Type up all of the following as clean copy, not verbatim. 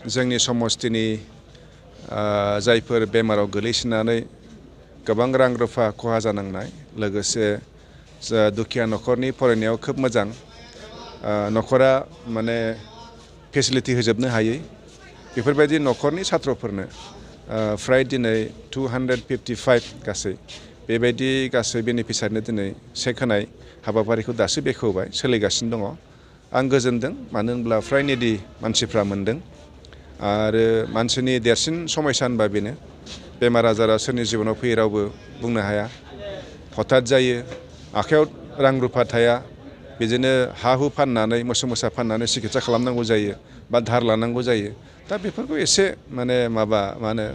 जोंनि समस्थिनि जायफोर बेमाराव गोलैसोनानै गोबां रां रुफा खहा जानांनाय लोगोसे दुखिया न'खरनि फरायनायाव खोब मोजां न'खरा माने फेसिलिटि होजोबनो हायै बेफोरबायदि न'खरनि छात्रफोरनो फ्राय दिनै 255 गासै बेबायदि गासै बेनिफिसारनो दिनै चेक होनाय हाबाफारिखौ दासो बेखेवबाय सोलिगासिनो दङ। आं गोजोनदों मानो होनब्ला फ्राय निडि मानसिफ्रा मोनदों आरो मानसिनि देरसिन समस्या होनबा बेनो बेमार आजारा सोरनि जिबनाव फैयो रावबो बुंनो हाया हथात जायो आखायाव रां रुफा थाया बिदिनो हा हु फाननानै मोसौ मोसा फाननानै सिकित्सा खालामनांगौ जायो बा धार लानांगौ जायो दा बेफोरखौ एसे माने मा होनो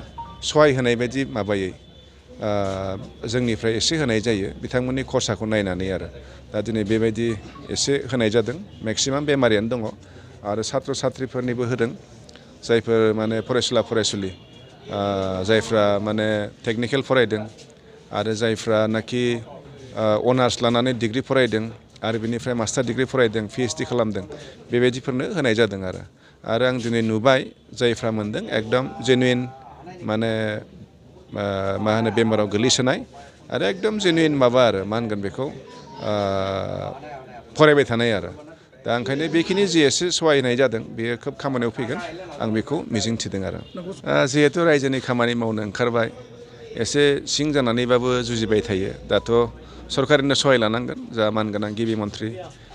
सहाय होनाय बायदि माबायै जोंनिफ्राय एसे होनाय जायो बिथांमोननि खरसाखौ नायनानै आरो दा दिनै बेबायदि एसे होनाय जादों मेक्सिमाम बेमारियानो दङ आरो छात्र छात्रिफोरनिबो होदों जायफोर माने फरायसुला फरायसुलि जायफ्रा माने टेकनिकेल फरायदों आरो जायफ्रा नाखि अनार्स लानानै डिग्री फरायदों आरो बिनिफ्राय मास्टार डिग्री फरायदों PhD खालामदों बेबायदिफोरनो होनाय जादों आरो आं दिनै नुबाय जायफ्रा मोनदों एकदम जेनुइन माने मा होनो बेमाराव गोलैसोनाय आरो एकदम जेनुइन माबा आरो मा होनगोन बेखौ फरायबाय थानाय आरो दा ओंखायनो बेखिनि जि एसे सहाय होनाय जादों बेयो खोब खामानियाव फैगोन आं बेखौ मिजिंथिदों आरो जिहेतु रायजोनि खामानि मावनो ओंखारबाय एसे सिं जानानैबाबो जुजिबाय थायो दाथ' सरकारनिनो सहाय लानांगोन जा मानगोनां गिबि मन्थ्रि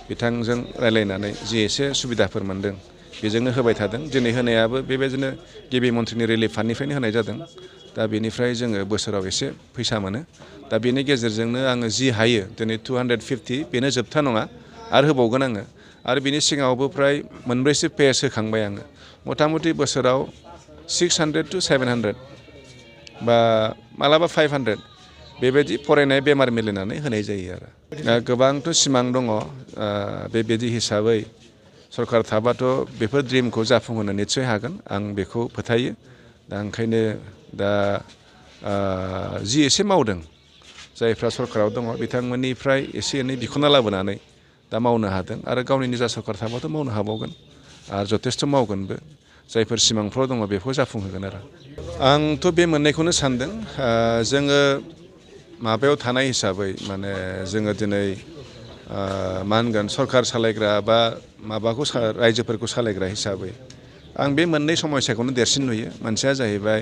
बिथांजों रायलायनानै जि एसे सुबिदाफोर मोनदों बेजोंनो होबाय थादों दिनै होनायाबो बेबायदिनो गिबि मन्थ्रिनि रिलिफ फान्डनिफ्रायनो होनाय जादों दा बेनिफ्राय जोङो बोसोराव एसे फैसा मोनो दा बेनि गेजेरजोंनो आङो जि हायो दिनै 250 बेनो जोबथा नङा आरो होबावगोन आङो आरो बिनि सिगाङावबो फ्राय मोनब्रैसो पेज होखांबाय आङो मथा मथि बोसोराव 600 to 700 बा मालाबा 500 बेबायदि फरायनाय बेमार मिलायनानै होनाय जायो आरो गोबांथ' सिमां दङ बेबायदि हिसाबै सरकार थाबाथ' बेफोर ड्रिमखौ जाफुंहोनो निस्सय हागोन आं बेखौ फोथायो दा ओंखायनो दा जि एसे मावदों जायफ्रा सरकाराव दङ बिथांमोननिफ्राय एसे एनै बिख'ना लाबोनानै दा मावनो हादों आरो गावनि निजा सरकार थाबाथ' मावनो हाबावगोन आरो जथेस्थ' मावगोनबो जायफोर सिमांफ्राव दङ बेखौ जाफुंहोगोन आरो आंथ' बे मोननैखौनो सानदों जोङो माबायाव थानाय हिसाबै माने जोङो दिनै मा होनगोन सरकार सालायग्रा बा माबाखौ रायजोफोरखौ सालायग्रा हिसाबै आं बे मोननै समस्याखौनो देरसिन नुयो मोनसेया जाहैबाय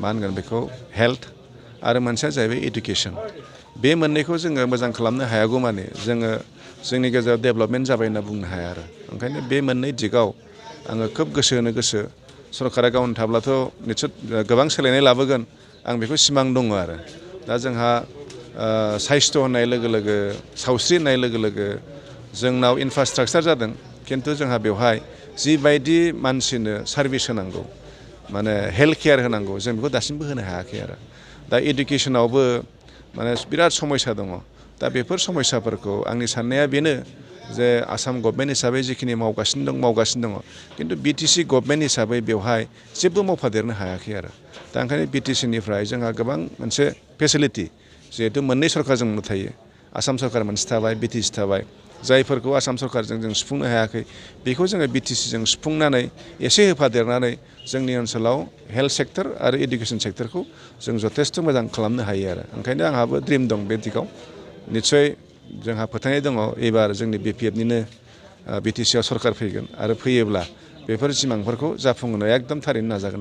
मा होनगोन बेखौ हेल्थ आरो मोनसेया जाहैबाय इडुकेसन बे मोननैखौ जोङो मोजां खालामनो हायागौमानि जोङो जोंनि गेजेराव डेभेलपमेन्ट जाबाय होनना बुंनो हाया आरो ओंखायनो बे मोननै दिगाव आङो खोब गोसो होनो गोसो सरकारा गावनो थाब्लाथ' निस्सय गोबां सोलायनाय लाबोगोन आं बेखौ सिमां दङ आरो दा जोंहा साइस्थ' होननाय लोगो लोगो सावस्रि होननाय लोगो लोगो जोंनाव इनफ्रास्ट्राक्चार जादों खिन्थु जोंहा बेवहाय जिबायदि मानसिनो सार्भिस होनांगौ माने हेल्थ केयार होनांगौ जों बेखौ दासिमबो होनो हायाखै आरो दा इडुकेसनावबो माने बिराद समस्या दङ दा बेफोर समस्याफोरखौ आंनि साननाया बेनो जे आसाम गभर्नमेन्ट हिसाबै जिखिनि मावगासिनो दङ खिन्थु BTC गभर्नमेन्ट हिसाबै बेवहाय जेबो मावफादेरनो हायाखै आरो दा ओंखायनो BTCनिफ्राय जोंहा गोबां मोनसे फेसिलिटि जिहेतु मोननै सरकारजोंनो थायो आसाम सरकार मोनसे थाबाय BTC थाबाय जायफोरखौ आसाम सरकारजों जों सुफुंनो हायाखै बेखौ जोङो BTCजों सुफुंनानै एसे होफादेरनानै जोंनि ओनसोलाव हेल्थ सेक्टर आरो इडुकेसन सेक्टरखौ जों जथेस्थ' मोजां खालामनो हायो आरो ओंखायनो आंहाबो ड्रिम दं बे दिगाव निस्सय जोंहा फोथायनाय दङ एबार जोंनि BPFनिनो BTCआव सरकार फैगोन आरो फैयोब्ला बेफोर सिमांफोरखौ जाफुंहोनो एकदम थारैनो नाजागोन।